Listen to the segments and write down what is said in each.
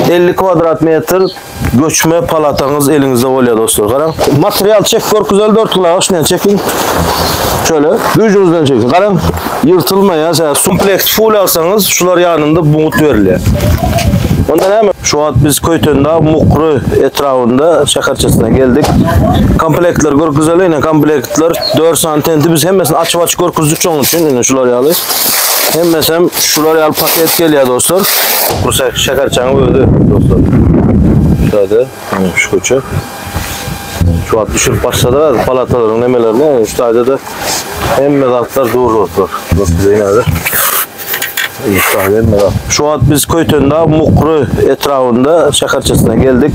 50 kvadrat metr göçme palataňyz eliňizde bolýar dostlar. Garaň. Material çek görkezel 4 gulaga şundan çekiň. Şöyle güýjüňizden çekiň. Garaň ýyrtylmaýar. Sen komplekt full alsaňyz şular ýanynda bugut berilýär. Onda näme? Şu wagt biz Köýtende Mukry etrabynda şäherçesine geldik. Komplektler görkezeli ine komplektler 4 sany tenti biz hemmesini açyp açyp görkezdik şonuň üçin ine şular ýaly. Hemmesi hem şular ýaly paket gelýär dostlar. Bu şäherçäniň özi dostlar. Şöyle şu köçe. Şu wagt düşürip başladylar palatalaryň nemelerini. Şu taýda da hemme zatlar dur dostlar. Dostlar ine Şu wagt biz Köýtende Mukry etrabynda şäherçesine geldik.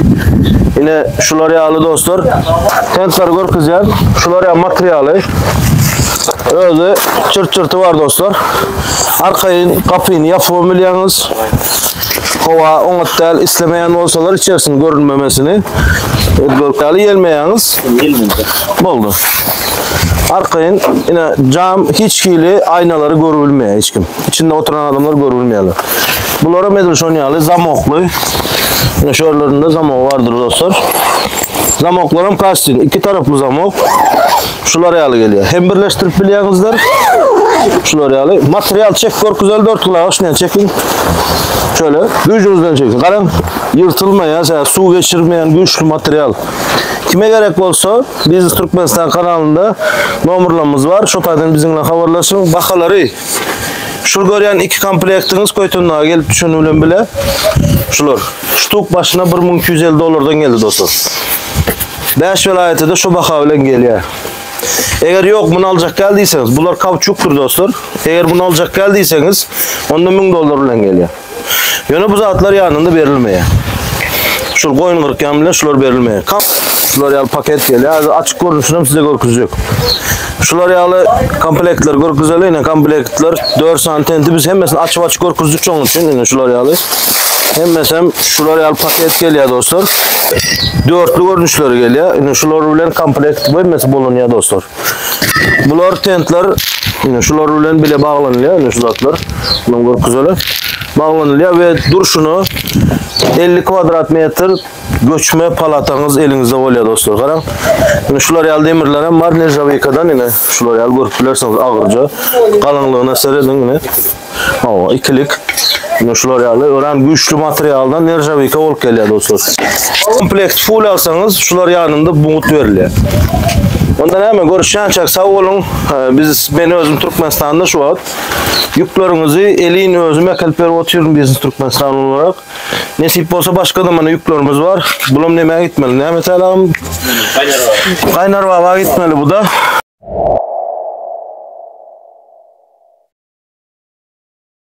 Ine şular ýaly dostlar. Tentleri görkezýän. Şular ýaly materialy. Özi çyrt-çyrty bar dostlar. Arkaýyn gapyny ýapyp bilýäňiz. Howa oňat däl, islemeýän bolsalar içerisini görünmemesini. Görkäli ýelmeýäňiz. Boldy. Arkaýyn ine jam hiç hili aýnalary görülmeýär hiç kim. İçinde oturan adamlar görülmeýärler. Bulara edil şon ýaly zamokly. Ine şörlerinde zamok bardyr dostlar. Zamoklaram kastin. İki taraply zamok. Şular ýaly gelýär. Hem birleşdirip bilýäňizler. Şular ýaly. Material çek görkezel 4 gulaga şundan çekiň. Şöyle güýjüňizden çekiň. Garaň ýyrtylmaýar, şä suw geçirmeýän güýçli material. Kime gerek bolsa Biznes Türkmenistan kanalynda nomerlarymyz bar. Şo taýdan biziň bilen habarlaşyň. Bahalary şul görýän iki komplektiňiz Köýtendaga gelip düşeni bilen bile şular. Ştuk başyna 1250 dollardan geldi dostlar. 5 welaýata-da şu baha bilen gelýär. Eger ýok muny aljak gel diýseňiz, bular kauçukdyr dostlar. Eger muny aljak gel diýseňiz, onda 1000 dollar bilen gelýär. Ýöne bu zatlar ýanynda berilmeýär. Şul goýun gyrkýan bilen şular berilmeýär. Kap şular ýaly paket gelýär. Häzir açyk görnüşini hem size görkezjek. Şular ýaly komplektler görkezeli. Ine komplektler 4 sany tenti biz hemmesini açyp açyp görkezdik şonuň üçin. Ine şular ýaly. Hemmesi hem şular ýaly paket gelýär dostlar. Dörtlü görnüşleri gelýär. Ine şular bilen komplekt hemmesi bolunýar dostlar. Bular tentler ine şular bilen bile baglanylýar. Ine şu zatlar. Bunu görkezeli. Baglanylýar we durşuna 50 kvadrat metr göçme palataňyz eliňizde bolýar dostlar. Garaň. Ine şular ýaly demirler hem bar nerjawikadan ine şular ýaly görüp bilersiňiz agyrja. Galyňlygyna serediň ine. Hawa, ikilik. Ine şular ýaly örän güýçli materialdan nerjawika bolup gelýär dostlar. Komplekt full alsaňyz, şular ýanynda bugut berilýär. Onda näme, görüşýänçäk sag boluň. Biz men özüm Türkmenistanda şu wagt. Ýükleriňizi elin özüm äkelip berip otyryn Biznes Türkmenistan olarak. Nesip bolsa başga da mana ýüklerimiz bar. Bulam nämä gitmeli? Näme talagym? Gaýnar baba. Gaýnar baba gitmeli bu da.